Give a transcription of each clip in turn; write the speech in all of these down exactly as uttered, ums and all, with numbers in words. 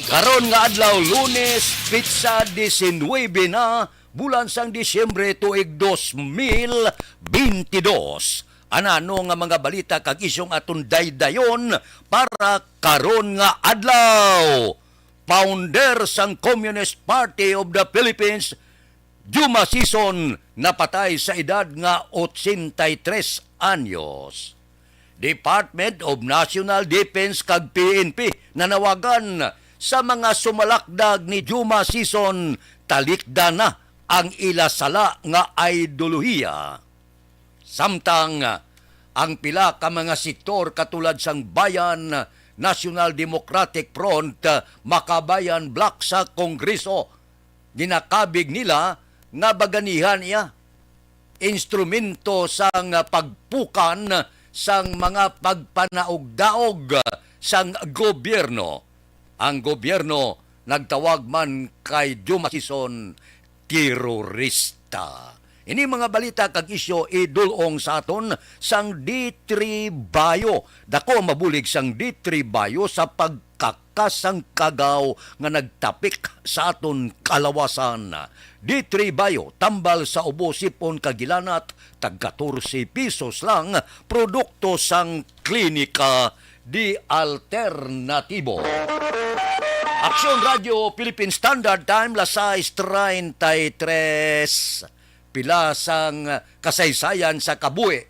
Karon nga adlaw, Lunes, petsa diecinuebe na, bulan sang Disyembre, tuig dos mil bentidós. Anano nga mga balita kag isyong aton daydayon para karon nga adlaw? Founder sang Communist Party of the Philippines, Juma Sison, napatay sa edad nga ochenta y tres anyos. Department of National Defense kag P N P nanawagan sa mga sumalakdag ni Juma Sison, talikdan na ang ila sala nga ideolohiya. Samtang ang pila ka mga sektor katulad sang Bayan, National Democratic Front, Makabayan Bloc sa Kongreso, ginakabig nila nga baganihan iya instrumento sang pagpukan sang mga pagpanaugdaog sang gobyerno. Ang gobyerno nagtawag man kay Juma Sison terorista. Ini mga balita kag isyu idul-ong sa aton sang D three Bio. Dako ang mabulig sang D three Bio sa pagkakas sang kagaw nga nagtapik sa aton kalawasan. D three Bio, tambal sa ubo, sipon kag hilanat, tag katorse pesos lang, produkto sang Klinika di Alternatibo. Aksyon Radio Philippine Standard Time, las sais treinta y tres. Pila sang kasaysayan sa kabuhi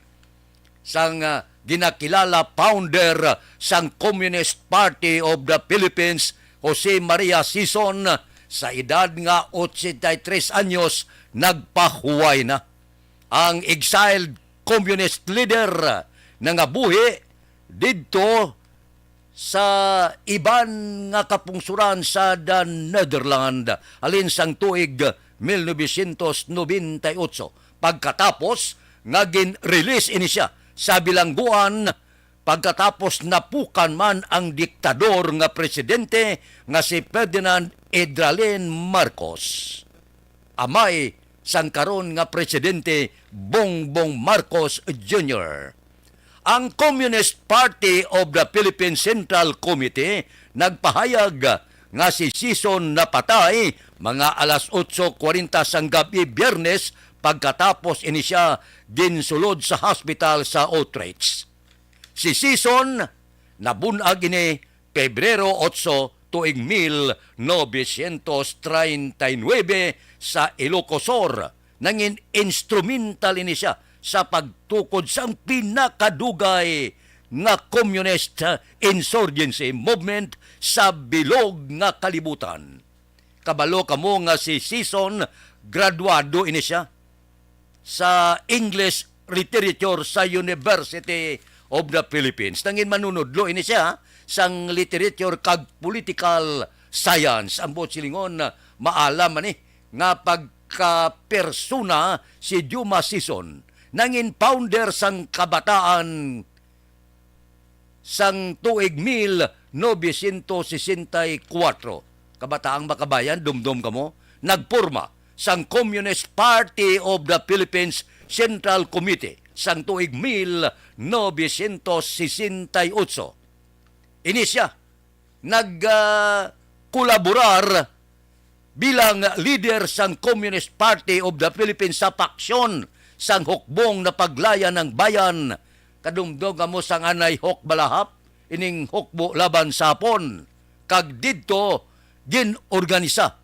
sang, ah, ginakilala founder sang Communist Party of the Philippines, Jose Maria Sison, sa edad nga ochenta y tres anyos, nagpahuway na. Ang exiled communist leader nangabuhi didto sa iban nga kapungsoran sa the Netherlands halin sang tuig mil novecientos nobenta y otso, pagkatapos nga gin-release ini sia sa bilangguan, pagkatapos napukan man ang diktador nga presidente nga si Ferdinand Edralin Marcos, amay sang karon nga presidente Bongbong Marcos Junior. Ang Communist Party of the Philippine Central Committee nagpahayag nga si Sison napatay mga alas otso kwarenta sang gab-i Biyernes, pagkatapos ini sia ginsulod sa hospital sa Utrecht. Si Sison nabun-ag ini Pebrero otso, tuig mil novecientos treinta y nuebe, sa Ilocos Sur. Nangin instrumental ini sia sa pagtukod sang pinakadugay nga communist insurgency movement sa bilog nga kalibutan. Kabalo kamo nga si Sison, graduado ini sia sa English Literature sa University of the Philippines. Nangin manunudlo ini sia sang Literature kag Political Science. Ang buot silingon, maalam man ni nga pagkapersona si Juma Sison. Nangin founder sang Kabataan sang tuig mil novecientos sesenta y kuwatro. Kabataang Makabayan, dumdom kamo, nagporma sang Communist Party of the Philippines Central Committee sang tuig mil novecientos sesenta y otso. Ini sia nag, ah, kolaborar bilang leader sang Communist Party of the Philippines sa paksyon sang Hukbong na Paglayan ang Bayan. Kadumdom kamo sang anay Hukbalahap, ining hukbo laban sa Hapon. Kag didto gin-organisa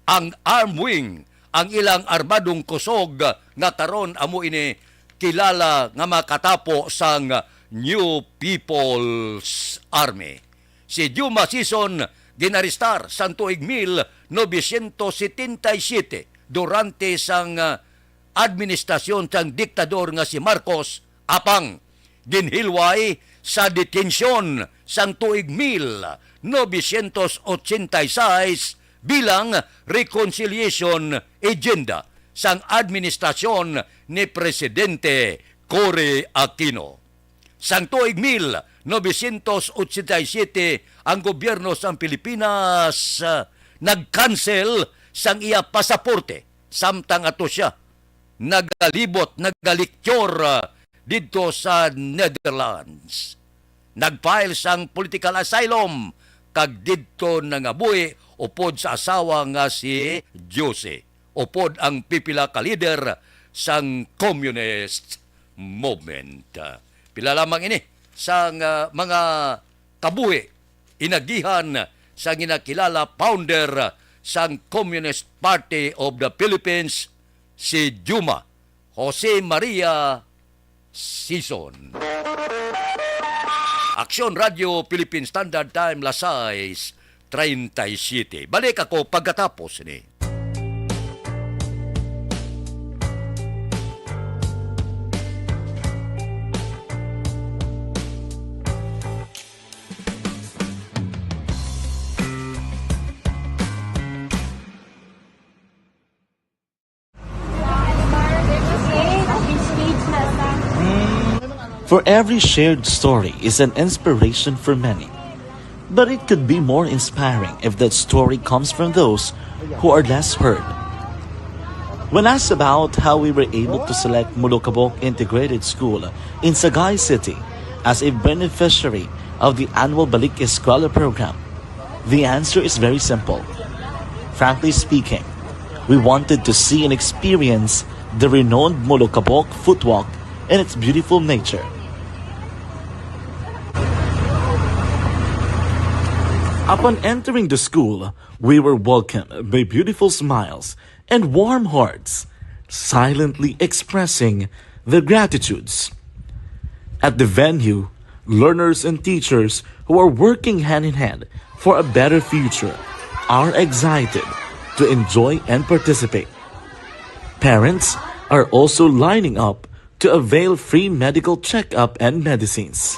ang Arm Wing, ang ilang armadong kusog nga karon amo ini kilala nga makatapo sang New People's Army. Si Juma Sison ginarestar sang tuig mil novecientos setenta y siete durante sang, ah, administrasyon sang diktador nga si Marcos, apang ginhilway sa detensyon sang tuig mil novecientos ochenta y seis bilang reconciliation agenda sang administrasyon ni Presidente Cory Aquino. Sang tuig mil novecientos ochenta y siete, ang gobyerno sang Pilipinas, ah, nag-cancel sang iya pasaporte, samtang ato sia nagalibot, nagaliktyor, ah, didto sa Netherlands. Nag-file sang political asylum kag didto nangabuhi upod sa asawa nga si Josie, upod ang pipila ka lider sang communist movement. Pila lamang ini sang, ah, mga kabuhi inagihan sang ginakilala founder sang Communist Party of the Philippines, si Juma, Jose Maria Sison. Aksyon Radio Philippine Standard Time, las sais treinta y siete. Balik ako pagkatapos ni. For every shared story is an inspiration for many. But it could be more inspiring if that story comes from those who are less heard. When asked about how we were able to select Molokabok Integrated School in Sagay City as a beneficiary of the annual Balik Eskwela program, the answer is very simple. Frankly speaking, we wanted to see and experience the renowned Molokabok footwalk and its beautiful nature. Upon entering the school, we were welcomed by beautiful smiles and warm hearts, silently expressing their gratitudes. At the venue, learners and teachers who are working hand in hand for a better future are excited to enjoy and participate. Parents are also lining up to avail free medical checkup and medicines.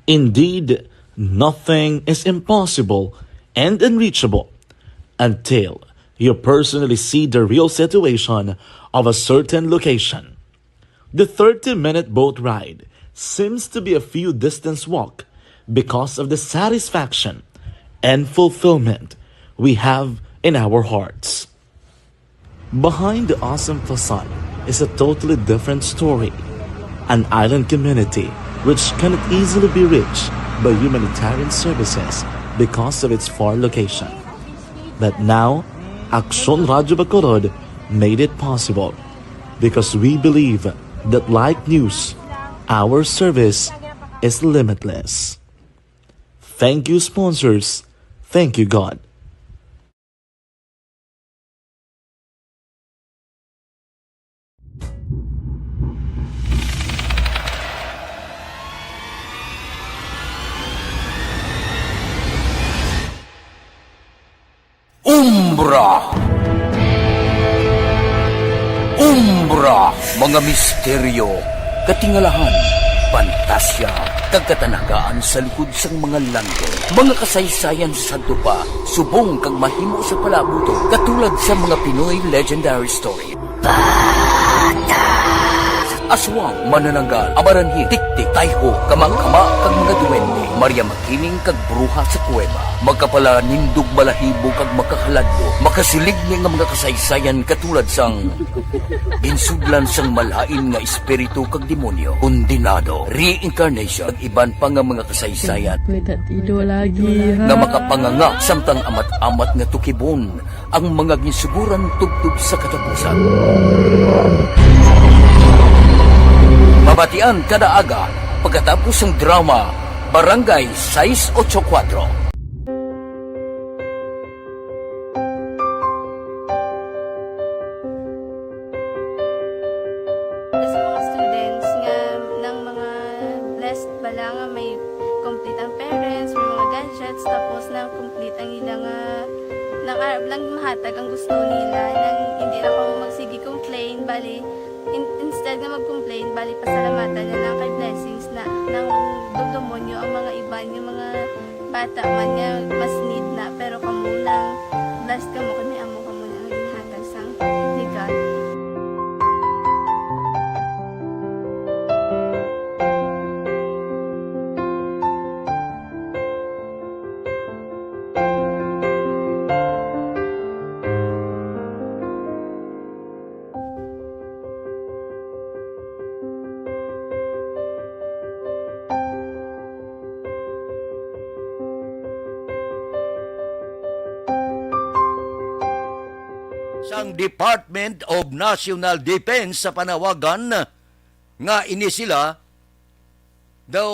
Indeed, nothing is impossible and unreachable until you personally see the real situation of a certain location. The thirty-minute boat ride seems to be a few distance walk because of the satisfaction and fulfillment we have in our hearts. Behind the awesome facade is a totally different story, an island community which cannot easily be reached by humanitarian services because of its far location. But now, Aksyon Radio Bacolod made it possible because we believe that like news, our service is limitless. Thank you, sponsors. Thank you, God. Umbra. Umbra, mga misteryo, katingalahan, pantasya, kag katanagaan sa likod sang mga landong, mga kasaysayan sa sadto pa, subong kag mahimo sa palaabuton, katulad sa mga Pinoy legendary story. Aswang, manananggal, amaranhit, tiktik, tayho, kamakama, kag mga duwende, Maria Makiling kag bruha sa kuweba, makapalanindog balahibo kag makahaladlo, makasiligni nga mga kasaysayan katulad sang ginsudlan sang malain nga espiritu kag demonyo, kondenado, reincarnation, kag iban pa nga mga kasaysayan May tatido lagi, ha? Nga makapanganga samtang amat-amat nga tukibon ang mga ginsuguran tubtob sa katapusan. Mabatian kada aga pagkatapos sang drama Barangay sais ocho kuwatro. Sa mga students nga nang mga blessed bala nga may complete ang parents, may mga gadgets, tapos nang complete ang ila nga nang arab lang mahatag ang gusto nila, nang hindi na ko magsige complain, bali in, instead nga mag-complain, bali pasalamatan na lang kay blessings na nang dumdumo nyo ang mga iban nga mga bata man nga mas need na, pero kamo nang blessed kamo kay may amo kamo na nga ginhatag sang ni God. Department of National Defense sa panawagan nga ini sila daw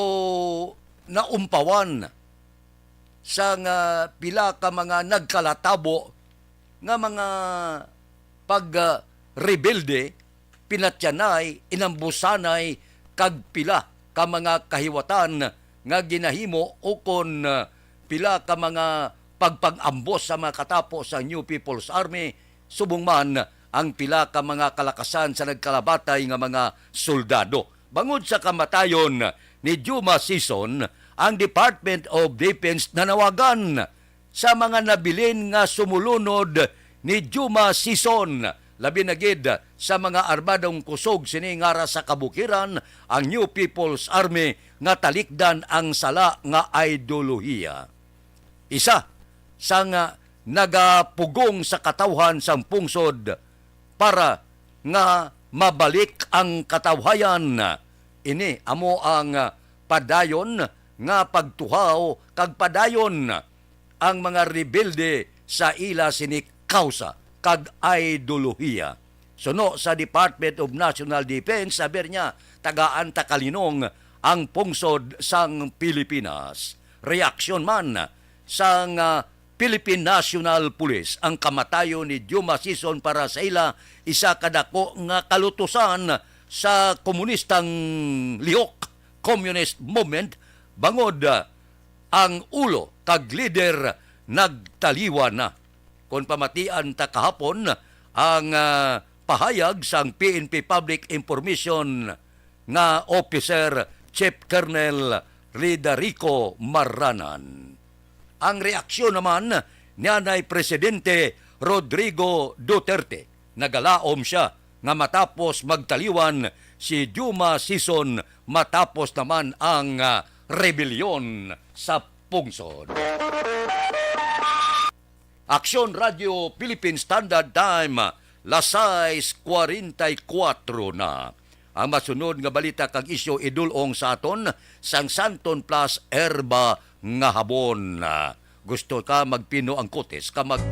naumpawan sang pila ka mga nagkalatabo nga mga pag, ah, rebelde, pinatyanay, inambusanay, kag pila ka mga kahiwatan nga ginahimo ukon, ah, pila ka mga pagpang-ambos sa mga katapo sa New People's Army, subong man ang pila ka mga kalakasan sa nagkalabatay nga mga soldado. Bangod sa kamatayon ni Juma Sison, ang Department of Defense nanawagan sa mga nabilin nga sumulunod ni Juma Sison, labi na gid sa mga armadong kusog sini nga ara sa kabukiran, ang New People's Army, nga talikdan ang sala nga ideolohiya. Isa sang nagapugong sa katawhan sang pungsod para nga mabalik ang katawhayan. Ini amo ang padayon nga pagtuhaw kag padayon ang mga rebelde sa ila sini kausa kag ideolohiya. Suno sa Department of National Defense, sabi niya, tagaan ta kalinong ang pungsod sang Pilipinas. Reaksyon man sang, ah, Philippine National Police ang kamatayon ni Juma Sison para sa ila isa ka dako nga kalutusan sa komunistang lihok, communist movement, bangod, ah, ang ulo kag lider nagtaliwan na. Kon pamatian ta kahapon ang, ah, pahayag sang P N P Public Information nga Officer Chief Colonel Ridarico Maranan. Ang reaksyon naman ni anay Presidente Rodrigo Duterte, nagalaom sia nga matapos magtaliwan si Juma Sison, matapos naman ang, ah, rebelyon sa pungsod. Aksyon Radio Philippine Standard Time, las sais cuarenta y cuatro na. Ang masunod nga balita kag isyu idul-ong sa aton sang Santon Plus Herba nga Habon. Gusto ka magpino ang kutis, ka mag-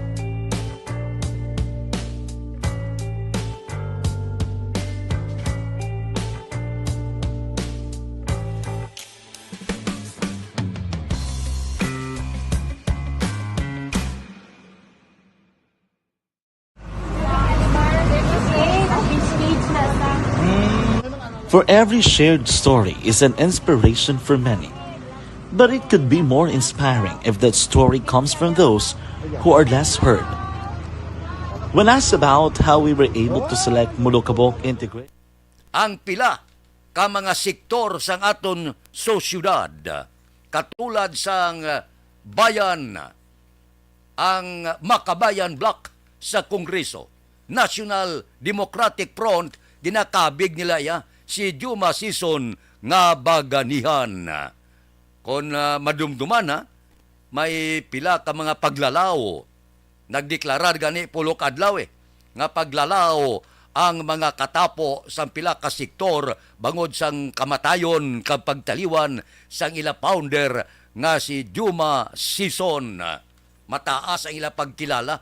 For every shared story is an inspiration for many. But it could be more inspiring if that story comes from those who are less heard. When asked about how we were able to select Molokabok Integrate, ang pila ka mga sektor sang aton sosyedad, katulad sang, ah, bayan, ang Makabayan Bloc sa Kongreso, National Democratic Front, ginakabig nila iya si Juma Sison nga baganihan. Kon, ah, madumduman, ha, may pila ka mga paglalaw. Nagdeklarar gani pulok adlaw, eh, nga paglalaw ang mga katapo sang pila ka sektor bangod sang kamatayon kag pagtaliwan sang ila founder nga si Juma Sison. Mataas ang ila pagkilala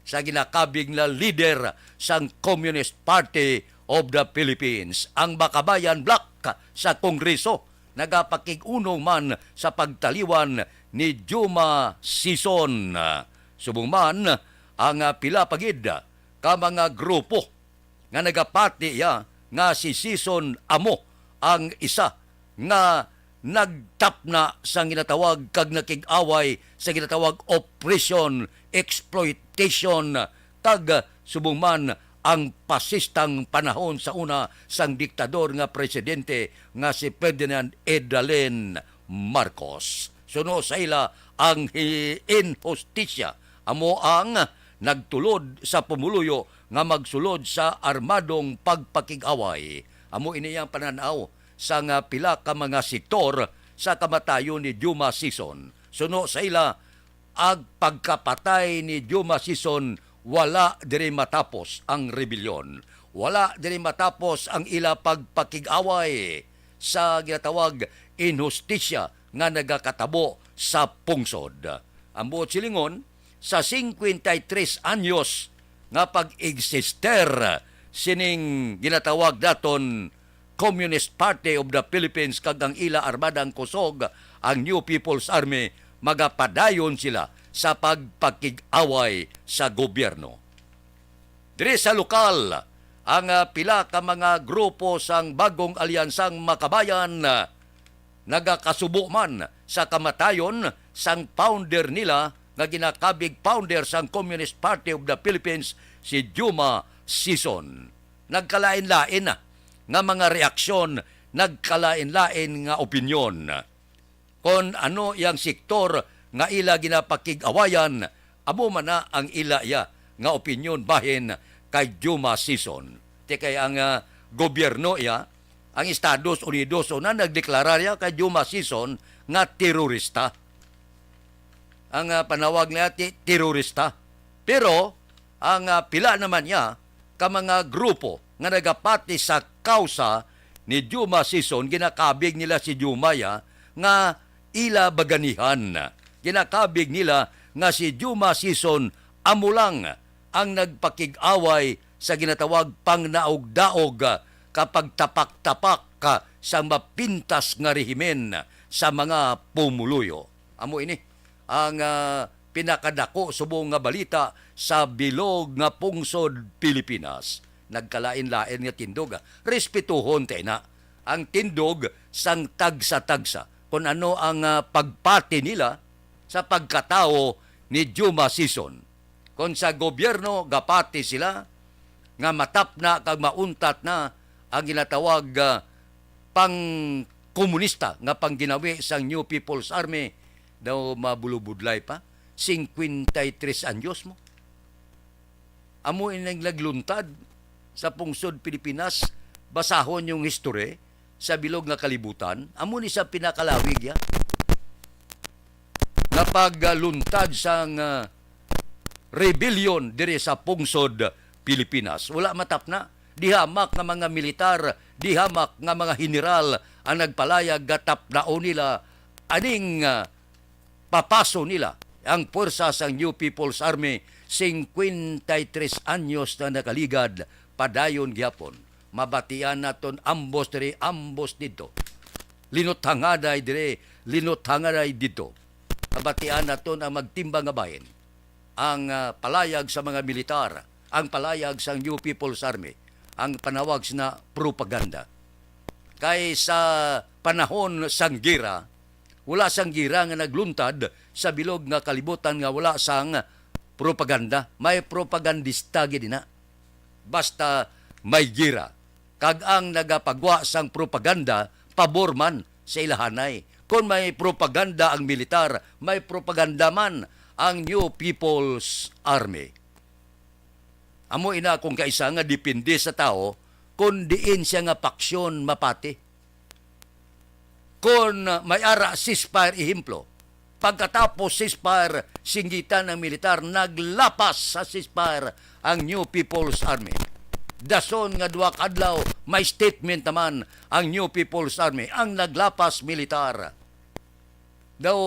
sa ginakabig nga lider sang Communist Party of the Philippines, ang Makabayan Bloc sa Kongreso, nagapakig-unong man sa pagtaliwan ni Juma Sison. Subong man, ang, ah, pila pa gid ka mga grupo nga nagapati iya nga si Sison amo ang isa nga nagtapna sang ginatawag kag nakig-away sa ginatawag oppression, exploitation, kag, ah, subong man ang pasistang panahon sa una sang diktador nga presidente nga si Ferdinand Edalen Marcos. Suno sa ila, ang hi-, inhustisya amo ang nagtulod sa pumuluyo nga magsulod sa armadong pagpakig-away. Amo ini ang panan-aw sang pila ka mga sektor sa kamatayon ni Juma Sison. Suno sa ila, ang pagkapatay ni Juma Sison, wala diri matapos ang rebelyon. Wala diri matapos ang ila pagpakig-away sa ginatawag inhustisya nga nagakatabo sa pungsod. Ang buot silingon, sa cincuenta y tres anyos nga pag-eksister sining ginatawag naton Communist Party of the Philippines kag ang ila armadang kusog, ang New People's Army, magapadayon sila sa pagpakig-away sa gobyerno. Diri sa lokal, ang, ah, pila ka mga grupo sang Bagong Alyansang Makabayan, ah, nagakasubo man sa kamatayon sang founder nila nga ginakabig founder sang Communist Party of the Philippines, si Juma Sison. Nagkalain-lain na nga mga reaksyon, nagkalain-lain nga opinyon. Kon ano iyang sektor nga ila ginapakig-awayan, amo man na ang ila iya nga opinyon bahin kay Juma Sison. Ti kay ang, ah, gobyerno iya, ang Estados Unidos, una nagdeklara niya kay Juma Sison nga terorista. Ang, ah, panawag niya ti terorista. Pero ang, ah, pila naman niya ka mga grupo nga nagapati sa kausa ni Juma Sison, ginakabig nila si Juma ya nga ila baganihan. Ginakabig nila nga si Juma Sison amo lang ang nagpakig-away sa ginatawag pangnaog-daog, ah, ka pagtapak-tapak, ah, sa mapintas nga rehimen sa mga pumuluyo. Amo ini ang, ah, pinakadako subong nga balita sa bilog nga pungsod Pilipinas. Nagkalain-lain nga tindog, ah. Respetuhon ta ina ang tindog sang tagsa-tagsa kon ano ang, ah, pagpati nila sa pagkatawo ni Juma Sison. Kon sa gobyerno, gapati sila nga matapna kag mauntat na ang ginatawag, ah, pang-komunista nga pangginawi sang New People's Army, daw mabulubudlay pa, cincuenta y tres anyos mo. Amo ining nagluntad sa pungsod Pilipinas, basahon yung history sa bilog nga kalibutan, amo ni sa pinakalawig ya nga pagluntad sang, ah, rebellion diri sa pungsod Pilipinas. Wala matapna. Dihamak nga mga militar, dihamak nga mga general ang nagpalayag nga tapnaon nila aning, ah, papaso nila ang puwersa sang New People's Army, cincuenta y tres anyos na nakaligad, padayon gihapon. Mabatian naton ambos diri, ambos didto. Linuthangaday diri, linuthangaday didto. Mabatian naton ang magtimbang nga bahin. Ang, ah, palayag sa mga militar, ang palayag sa New People's Army, ang panawag sina propaganda. Kay sa panahon sang gira, wala sang gira nga nagluntad sa bilog nga kalibutan nga wala sang propaganda. May propagandista gid ina. Basta may gira. Kag ang nagapagwa sang propaganda, pabor man sa ilahanay. Kon may propaganda ang militar, may propaganda man ang New People's Army. Amo ina akong kaisa nga depende sa tawo kon diin siya nga paksyon mapati. Kon may ara ceasefire, ehemplo, pagkatapos ceasefire, singgitan ang militar, naglapas sa ceasefire ang New People's Army. Dason nga duha ka adlaw, may statement naman ang New People's Army, ang naglapas militar. Daw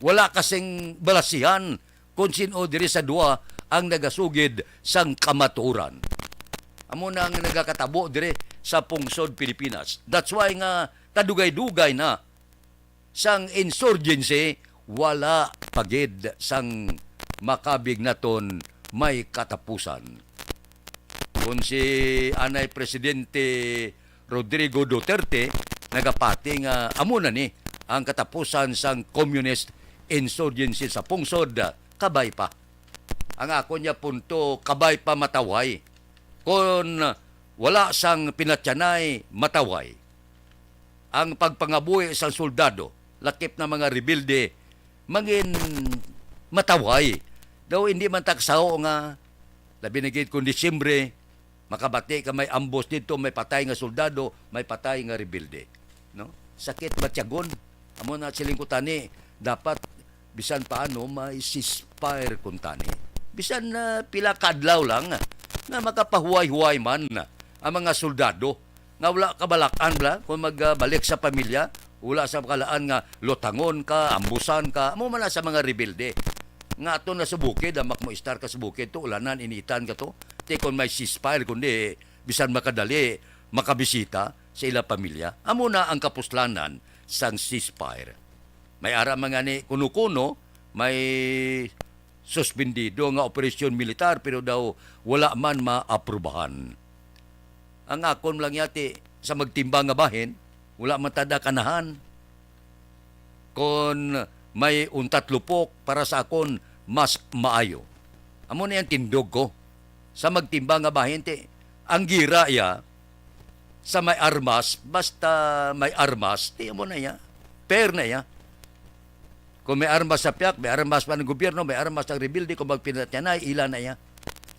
wala kasing balasihan kon sin-o diri sa duha ang nagasugid sang kamatuoran. Amo na ang nagakatabo diri sa pungsod Pilipinas. That's why nga kadugay-dugay na sang insurgency, wala pa gid sang makabig naton may katapusan. Kung si anay Presidente Rodrigo Duterte nagapati nga amo na ni ang katapusan sang communist insurgency sa pungsod, kabay pa. Ang ako niya punto, kabay pa matawhay. Kon wala sang pinatyanay, matawhay. Ang pagpangabuhi sang soldado, lakip na mga rebelde, mangin matawhay. Daw hindi man taksaho nga, labi na gid kung Disyembre, makabati ka may ambos dito, may patay nga soldado, may patay nga rebelde. No? Sakit matyagon. Amo na siling ko tani, dapat bisan paano may ceasefire kuntani. Bisan na pila ka adlaw lang nga makapahuway-huway man ang mga soldado nga wala kabalak-an bala kung magbalik sa pamilya, wala sa kalaan nga lutangon ka, ambusan ka, amo man na sa mga rebelde. Nga ato na sa bukid, amak mo istar ka sa bukid, to ulanan, initan ka to. Ti kon may ceasefire, kundi bisan makadali, makabisita sa ila pamilya. Amo na ang kapuslanan sang ceasefire. May ara man gani kuno-kuno, may suspendido nga operasyon militar, pero daw wala man maaprubahan. Ang akon lang yati sa magtimbang nga bahin, wala man tada kanahan. Kon may untat lupok para sa akon, mas maayo. Amo na yung tindog ko. Sa magtimbang nga bahin, ti, ang gira iya, sa may armas, basta may armas, ti amo na iya. Fair na iya. Kung may armas sa piak, may armas pa ng gobyerno, may armas ng rebelde, kung magpinatyanay, ila na iya.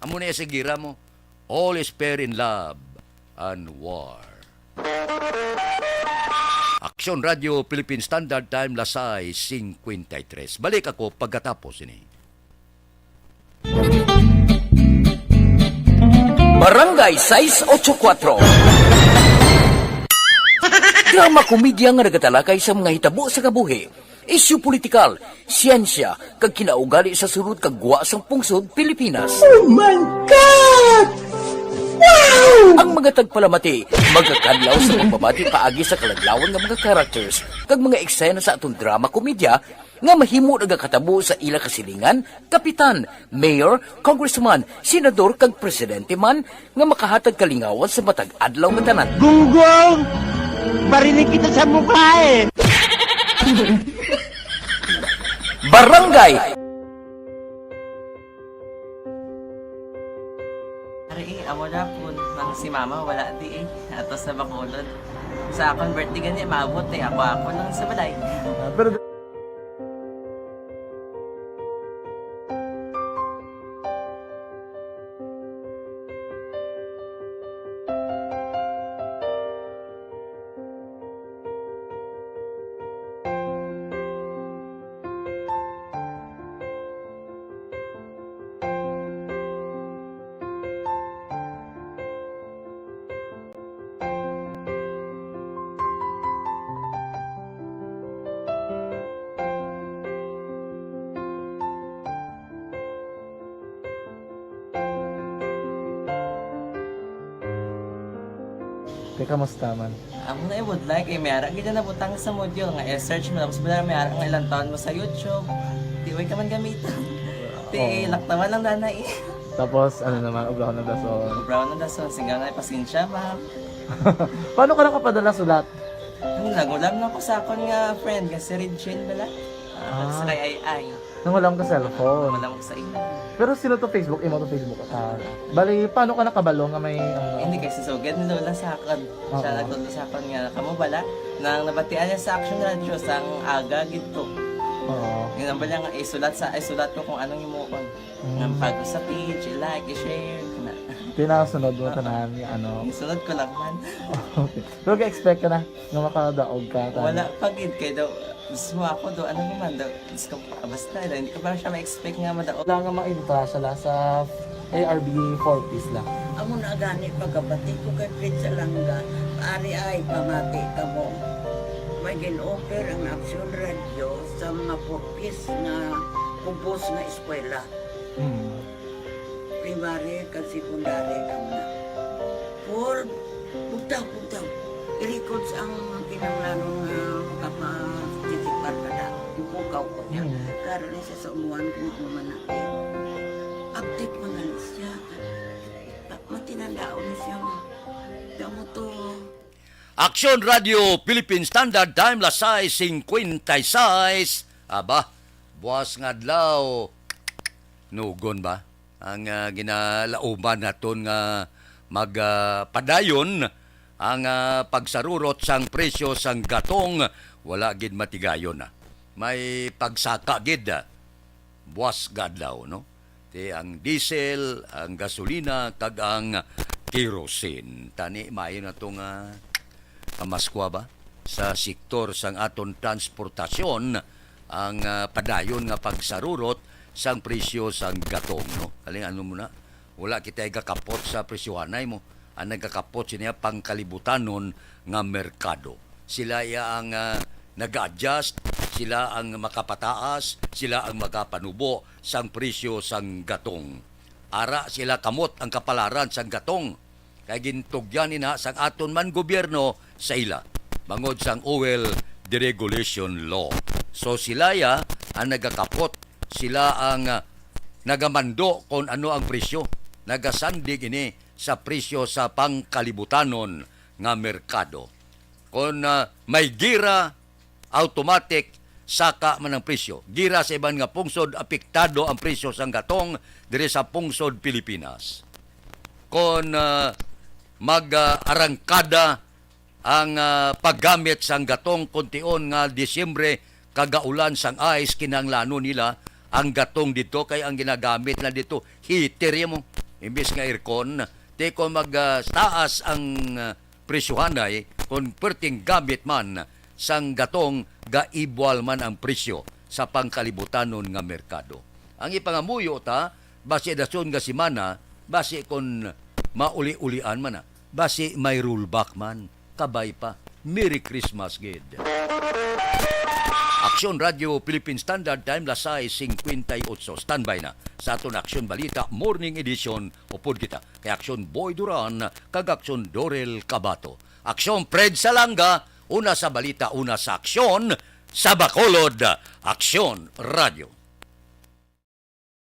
Amo na iya sa gira mo. All is fair in love and war. Aksyon Radio Philippine Standard Time, lasay cincuenta y tres. Balik ako pagkatapos ini. Barangay sais ocho kuatro. Drama komedya nga nagatalakay sa mga hitabo sa kabuhi, isyu politikal, siyensya, kag kinaugali sa sulod kag gwa sang pungsod Pilipinas. Oh my God! Wow! Ang mga tagpalamati magakadlaw sa pagbabati paagi sa kaladlawan nga mga characters kag mga eksena sa aton drama komedya nga mahimo nagakatabo sa ila kasilingan, kapitan, mayor, congressman, senador, kag presidente man nga makahatag kalingawan sa matag adlaw nga tanan. Gunggong! Barinig kita sa mukha eh! Barangay. Ari, eh, amo na po, nang si mama wala di eh. Ato sa Bacolod. Sa akon birthday gani, maabot eh. Ako, ako lang sa balay. Ah, pero Te, kamusta man? Amo na, I would like, eh, may ara gid na nabutang sa module nga i-search mo, tapos wala, may ara nga ilang taon mo sa YouTube. Di, way ka man gamiton. Di, Oo. Laktawan lang, nanay. Tapos, ano naman, ubrahon ng dason. Ubrahon ng dason, sigang na, pasensya, ma'am. Paano ka nakapadala sulat? Ano, nagulam na ko sa akon nga friend, nga si Regine bala. Ah, Ah. Sa kay Ay Ay. Nangulam ka cellphone. Wala ko sa imo. Pero sino to Facebook? Imo to Facebook? Ah, bali, paano ka nakabalo nga may, ano? Hindi, kay si Sugad ni Lola sa akon. Siya Oo. nagtudlo sa akon nga, kamo bala, nang nabatian niya sa Action Radio, sang aga gid to. Oo. Yun ang bala nga, isulat sa, isulat ko kung anong imuon. Mm. Nga pag sa page, i-like, i-share, kana. Tinasunod mo tanan, ano? Isunod ko lang man. Okay. Pero ka-expect ka na nga makadaog ka, tanan? Wala pa gid, kay daw, mismo ako daw, ano naman daw, Diyos ko, basta daw, hindi ko pa siya ma-expect nga madaog. Wala nga maintra siya la sa A R B four Ps la. Amo na gani pagkabati ko kay Fred Salanga, ari ay pamati kamo. May gin-offer ang Action Radio sa mga four Ps nga kubos nga eskwela. Mm. Primary kag secondary kamo na. Paul, bugtaw, bugtaw. I-records ang kinahanglanon nga makapatisipar ka na. Ipukaw ko niya. Mm. Karon ni sa sa umuan kung ano man na. Update man gani siya. Pa-, matinandaon ni siya mo. Damo to. Action Radio Philippine Standard Time, las sais cincuenta y seis. Aba, buwas nga adlaw. Nugon ba? Ang, ah, ginalauman naton nga mag, ah, padayon ang, ah, pagsarurot sang presyo sang gatong, wala gid matigayon, ah. May pagsaka gid, ah, buwas nga adlaw, no? Ti ang diesel, ang gasolina, kag ang kerosene. Tani, maayo na to nga kamaskwa ba? Sa sektor sang aton transportasyon, ang, ah, padayon nga pagsarurot sang presyo sang gatong, no? Kaling ano mo na, wala kita gakapot sa presyohanay mo. Ang nagakapot siniya pangkalibutanon nga merkado. Sila iya ang, ah, nag-adjust sila ang makapataas, sila ang makapanubo sang presyo sang gatong. Ara sila kamot ang kapalaran sang gatong, kay gintugyan ina sang aton man gobyerno sa ila bangod sang oil deregulation law. So sila ya ang nagakapot, sila ang, ah, nagamando kon ano ang presyo. Nagasandig ini sa presyo sa pangkalibutanon nga merkado. Kon, ah, may gira, automatic saka man ang presyo. Gira sa iban nga pungsod, apektado ang presyo sang gatong diri sa pungsod Pilipinas. Kon, ah, mag-arangkada ang, ah, paggamit sang gatong, kon tion nga Disyembre kagaulan sang ice, kinahanglanon nila ang gatong didto, kay ang ginagamit na didto heater ya mo, imbis nga aircon. Ti kon mag, ah, taas ang, ah, presyohanay, kon perting gamit man sang gatong, gaibwal man ang presyo sa pangkalibutanon nga merkado. Ang ipangamuyo ta, basi dason nga semana, basi kon mauli-ulian man na, basi may rollback man, kabay pa. Merry Christmas gid. Aksyon Radio Philippine Standard Time, las sais cincuenta y ocho. Standby na sa aton Aksyon Balita Morning Edition. Upod kita kay Aksyon Boy Duran kag Aksyon Dorel Cabato. Aksyon Fred Salanga, una sa balita, una sa aksyon, sa Bacolod, Aksyon Radio.